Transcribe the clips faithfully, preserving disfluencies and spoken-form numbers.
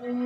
Mulo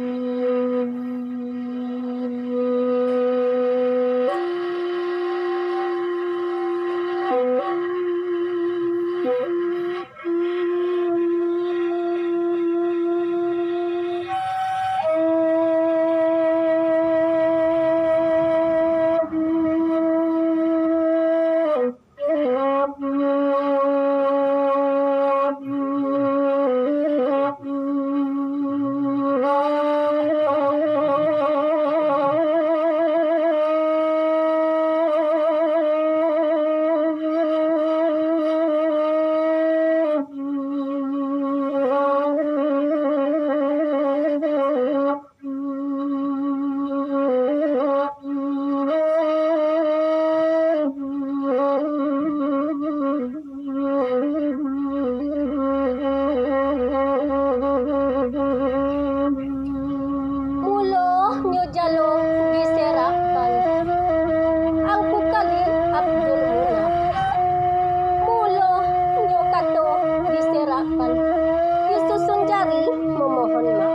nyo jalo diserakkan, Angku Khalil Abdul Munaf. Mulo nyo kato diserakkan, disusun jari mamohon maaf.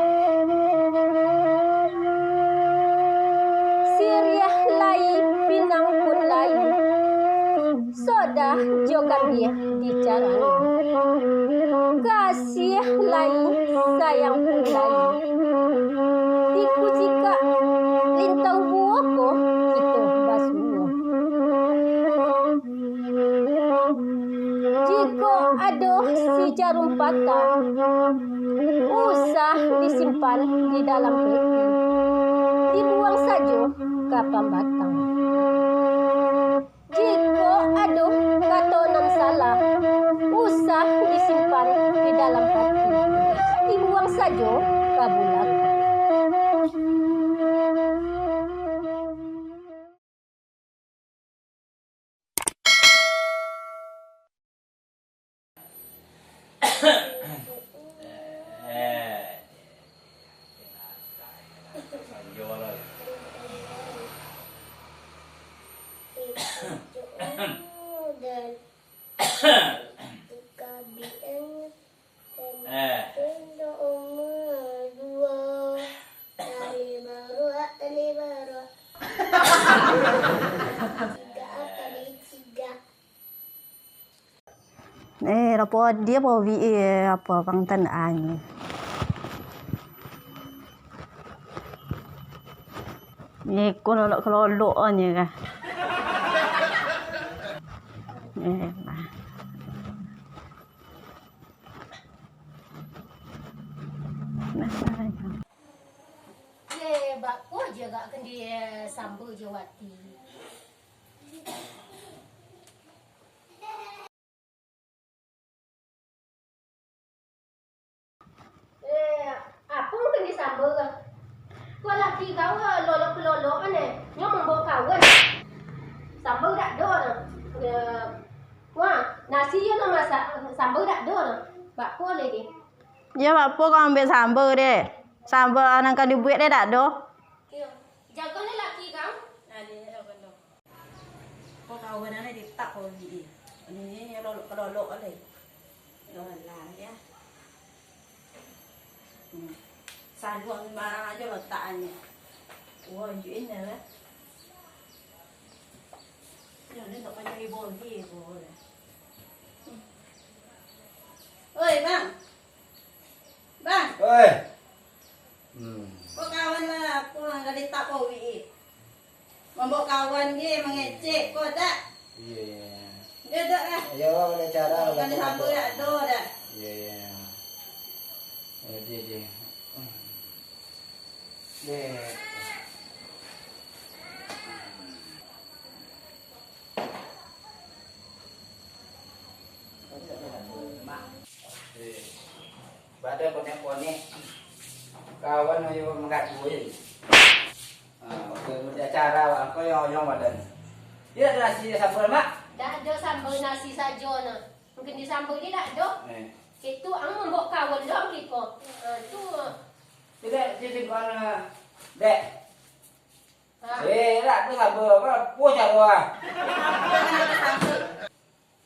Siriah lai, pinang pun lai, sodah jo gambia dicarangi. Kasiah lai, sayang pun lai, di kucikak lintau buah ko kito basuo. Jikok ado si jarum patah, usah disimpan di dalam peti, dibuang sajo ka pambatang. Jikok ado kato nan salah, usah disimpan di dalam hati, dibuang sajo ka bulak. Eh. Eh, rapo dia bawa V A apa bang tandaan ni. Ni ko lolok-kelolok aja kah. Eh, nah. Nah, sayang. Eh, bako je agak kendi, eh, samba je wati. Eh, apo mungkin disamba ka? Ko laki kau lolok-lolok kan, eh? Nyo mambaok kawan. Samba dak do no. Eh, wah, nasi yo no masak, samba dak do no. Bako lagi. Yo, bako kau ambiak samba deh. Samba nan ka dibuek deh dak do. Iyo. Jago lah laki kau. Nah, dia dah benar. Ko kawan ane ditak ko ni. Ni lolok-lolok ale. Yo lah ya. Hmm. Saluang sembarang aja letakannyo. Wah, juin lah. Yo, ni tak payah bagi ko lah. Hmm. Oi, bang. Bang. Oi. Hmm. Ko kawan lah, ko dari tak ko wi. Mambaok kawan ge mangecek ko dak? Iya, iya. Dia dak lah. Ayo, ada cara. Bukan disambut dak do dak? Iya, iya. Ayo, dia, dia. Deh. Badan konek-konek. Kawan ayo manggaduh je. Ah, oke, di acara awak ko yang oyong badan. Dia ada nasi sambal, Mak? Dak ado sambal nasi sajo no. Mungkin disambal dia dak ado. Eh. Itu ang mambaok kawan doang kiko. Ah, tu. Tidak, dia simpan, ah, dek. Ah. Eh, dak ada sambal, apa? Apa cara, ah?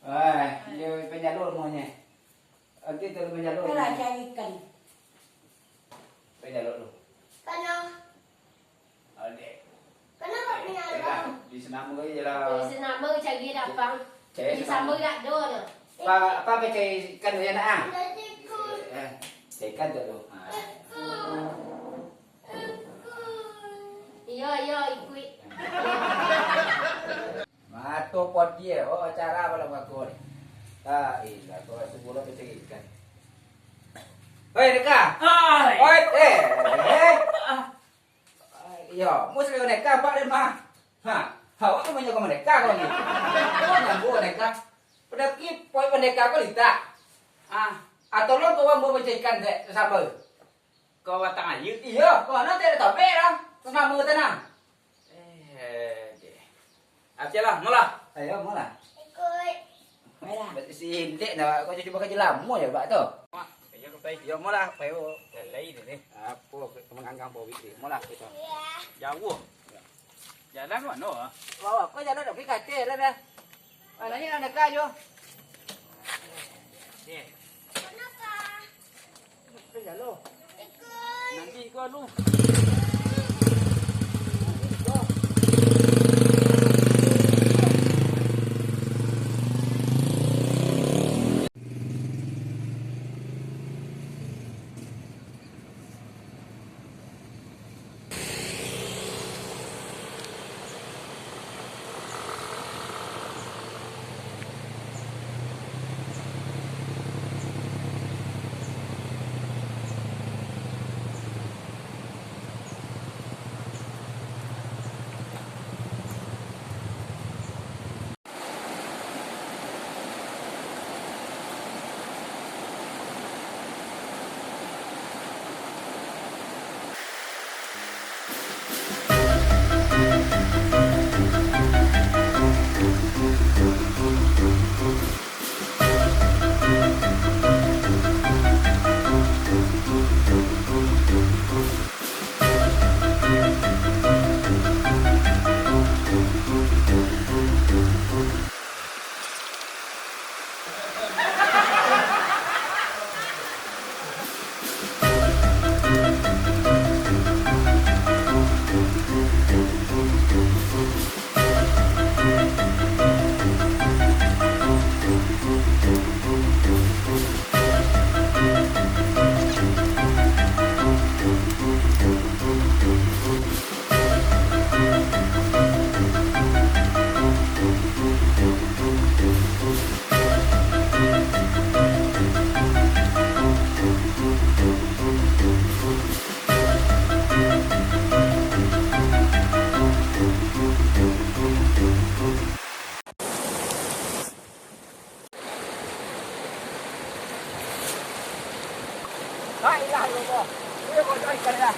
Eh, dia penyalur maunya. Nanti terus penyalur. Kalau cari ikan. Penyalur tu. Lapang. Cek, di sambal dak ado doh. Apa, apa, apa cari ikan tu, nak, ah? Eh, cari ikan tu, tu. Ah. Iyo, iyo, ikuik. Mato podi, oh, acara malam aku ni. Ah, ilah, kau rasa bola tu cari ikan. Oi, Deka. Oi. Oi, eh, eh. Ah. Iyo, mus lewat Deka, Pak, deh, mah. Ha, awak tu banyak kau Deka kau ni. Kau nyambung Deka. Udah ki, poi pendeka kau litak. Ah, atau lo kau ambo mancai ikan dek, sambal. Kau batang ayu? Iyo, kau nak cari topik lah. Terus nama kau tanah. Eh, deh. Aceh lah, mula. Ayo, mula. Ikut. Ayolah. Si Indik nak, kau cuci pakai jelamo je, Pak, tu. Mak, ayo, kau pai. Yo, mula, pai, Bu. Lalai deh, deh. Apo, kau manganggang bau itu. Mula, kita. Iya. Jauh. Jalan mano, ah? Bawa kau jalan, oke, kacil lah, dah. Alah, ni nak dekat, yo. Deh. Kenapa? Nanti kau lu. La ilaha illallah. Weh, bodoh ikan dah.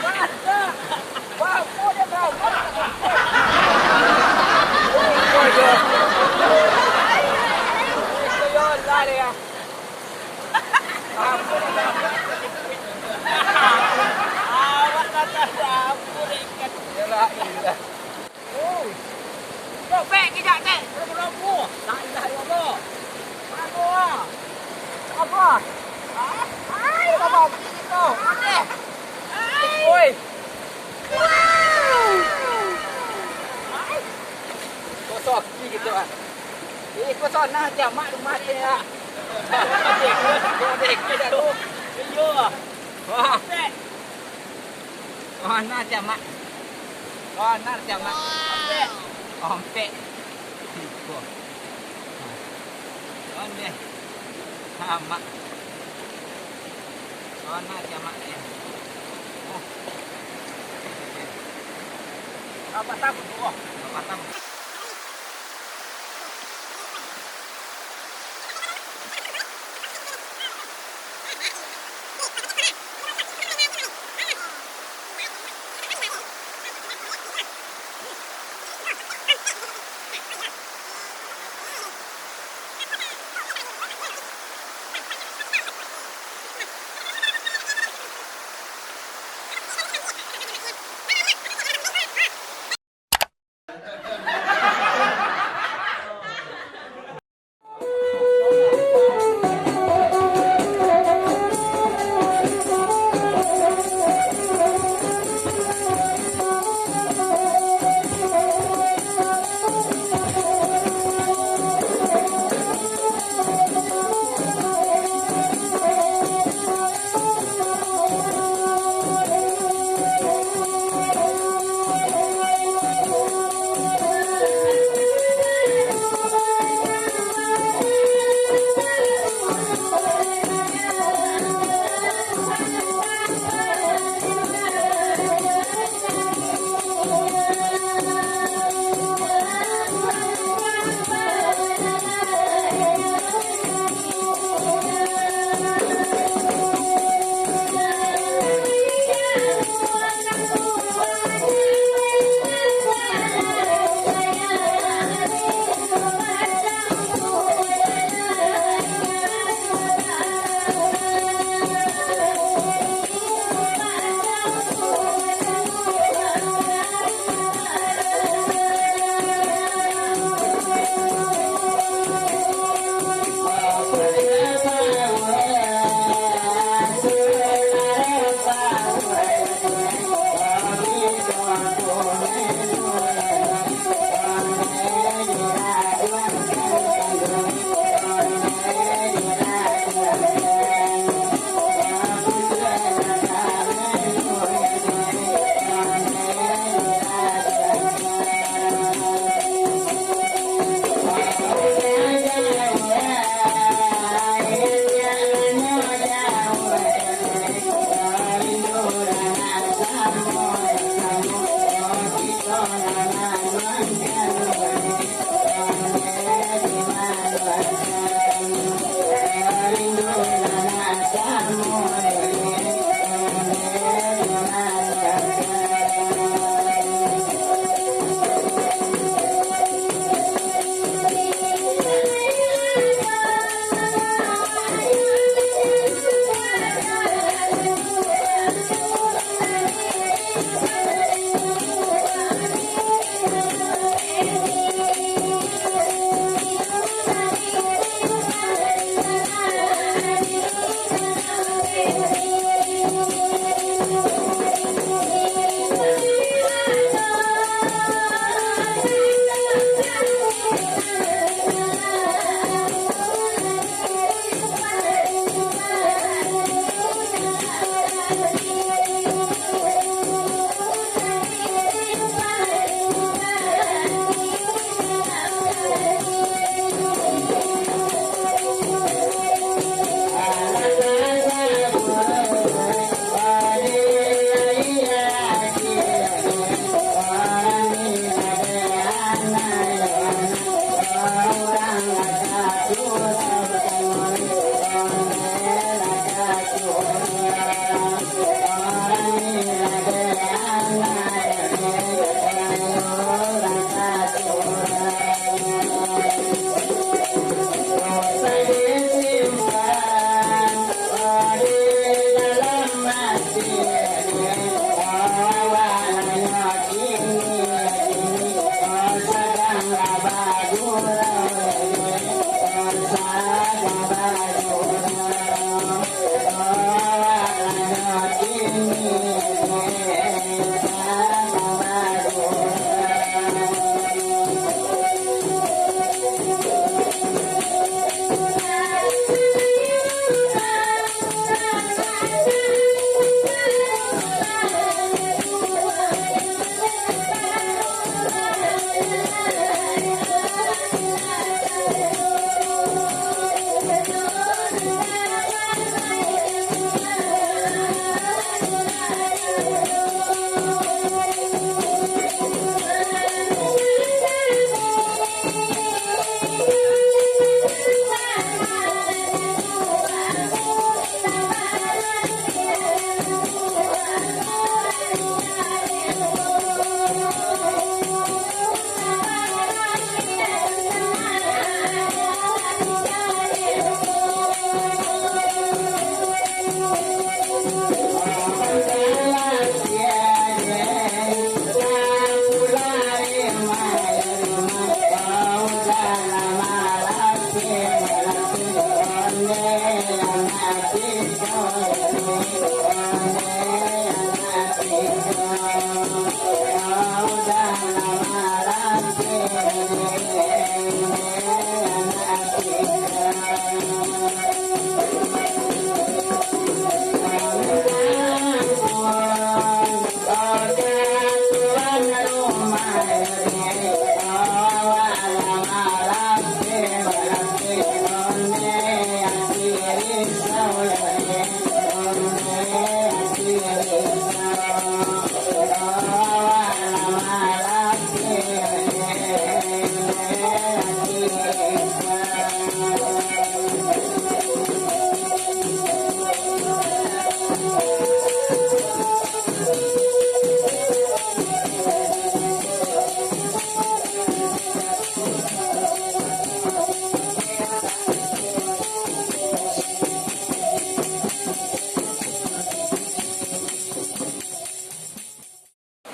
Mantap. Bagus dia, bagus. Weh, bodoh. Itu yo lah dia. Ampun, ampun. Awak kata ampun, ikan. Yalah, ilah. Oi. Robek kijak, Tek. Robo-robo. La ilaha illallah. Aduh. Apa? Ah, ai, apa gitu? Ade. Ai. Oi. Wow. Ai. Kosong gitu, ah. Eh, kosong nah, jamak rumah dia. Robek kijak tu. Iyo. Wah. Tek. Oh, nah, Cak Mak. Oh, nah, Cak Mak. Ompek. Ompek. Iko. Ondeh. Cak Mak. Oh, nah, Cak Mak, eh. Oh. Apa takut, oh? Apa takut?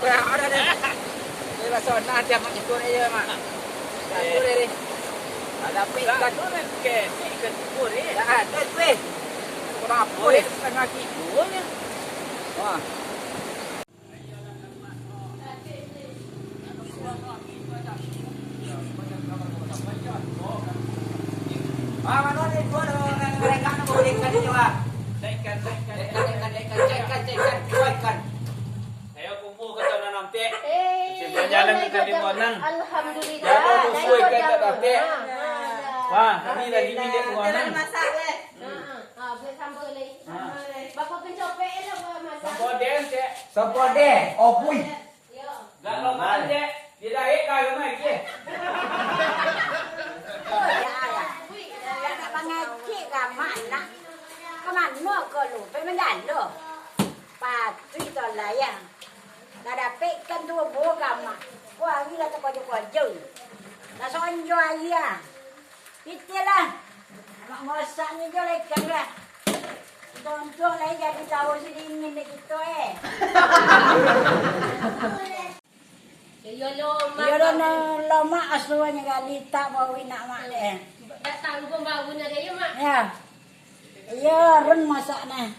Wah, ada deh. Ini lah sana dia mak ikut aja, Mak. Satu deh, deh. Ada apa ikan? Satu deh, ke, ikan kubur, eh. Dah ada, weh. Kenapa, eh? Setengah kilo nya. Wah. Ah, mano ni, dua, dua, mereka nak boleh ikan ni, Mak. Ikan, ikan, ikan, ikan, ikan, ikan, ikan, ikan, ikan, ikan. Ayo kumpul ka tanah nampek. Eh, Cuma jalan ka Kalimantan. Alhamdulillah. Jalan musuh ikan tak dapek. Wah, ini lagi milik Tuhan. Masak, weh. Ha, ha. Ha, buat sambal lagi. Ha. Bapa pencopek elok, Bapa masak. Sambal den, cek. Sambal den, opui. Yo. Gak lompat, cek. Dia dah, eh, kau rumah lagi, eh. Oh, ya, ya. Ui, ya, nak mangecek ka mana? Ka mano ko lu? Pai manjalo. Patuik tu lah, ya. Lah dapek ikan tubuah ka amak. Ko ari lah takojo-kojo. Lah sonjo ari ah. Pitih lah. Amak ngosaknyo jo lah ikan lah. Untuang-untuang lah jadi tahu si dingin dek kito, eh. Iyo lo, Mak. Iyo lo, no, lo, Mak, asuahnyo gali tak bau inak, Mak, deh. Dak tangguang baunyo deh, yo, Mak. Ya. Iyo, run masak nah.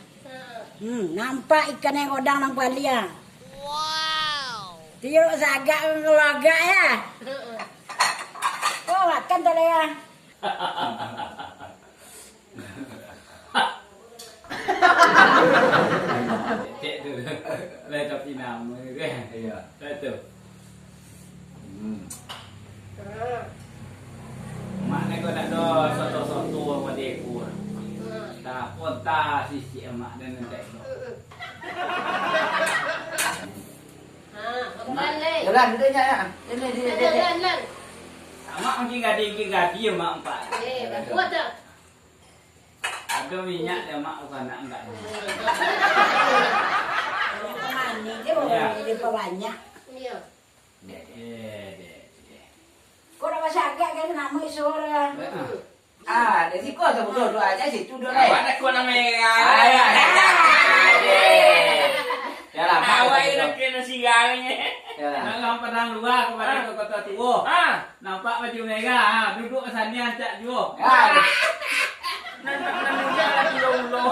Hmm, nampak ikan nan godang nan palia. Wow. Tiok sagak keluarga ya. Oh, makan tadi ya. Cek tu. Lai tapi nama kan? Iya. Cek tu. Hmm. Mak ni kau nak do soto-soto model ku. Tak pun tak sisi mak dan nanti tu. Ha, makan lai. Jalan, duduk nyak, nyak. Ini, ini, ini. Jalan, jalan. Mak makin gadih, makin gadih, Mak, empat. Eh, bagus dah. Ado minyak dek mak, bukan nak enggak. Kalau manih je, orang dia banyak. Iya. Dek, dek, dek, dek. Kau nak masak agak kan, nama suara. Ah, dari siko tu, duduk, duduk aja situ, duduk, eh. Awak nak kuah merah. Ayo, ayo, ayo. Yalah, mak, awak kita nak kena siang ni. Yalah. Dalam padang luar, kau balik ke kota tua. Ah. Nampak baju merah, ha, duduk ka sanian cak juo. Ah. Nan, nan, nan muda lagi ulo-ulo.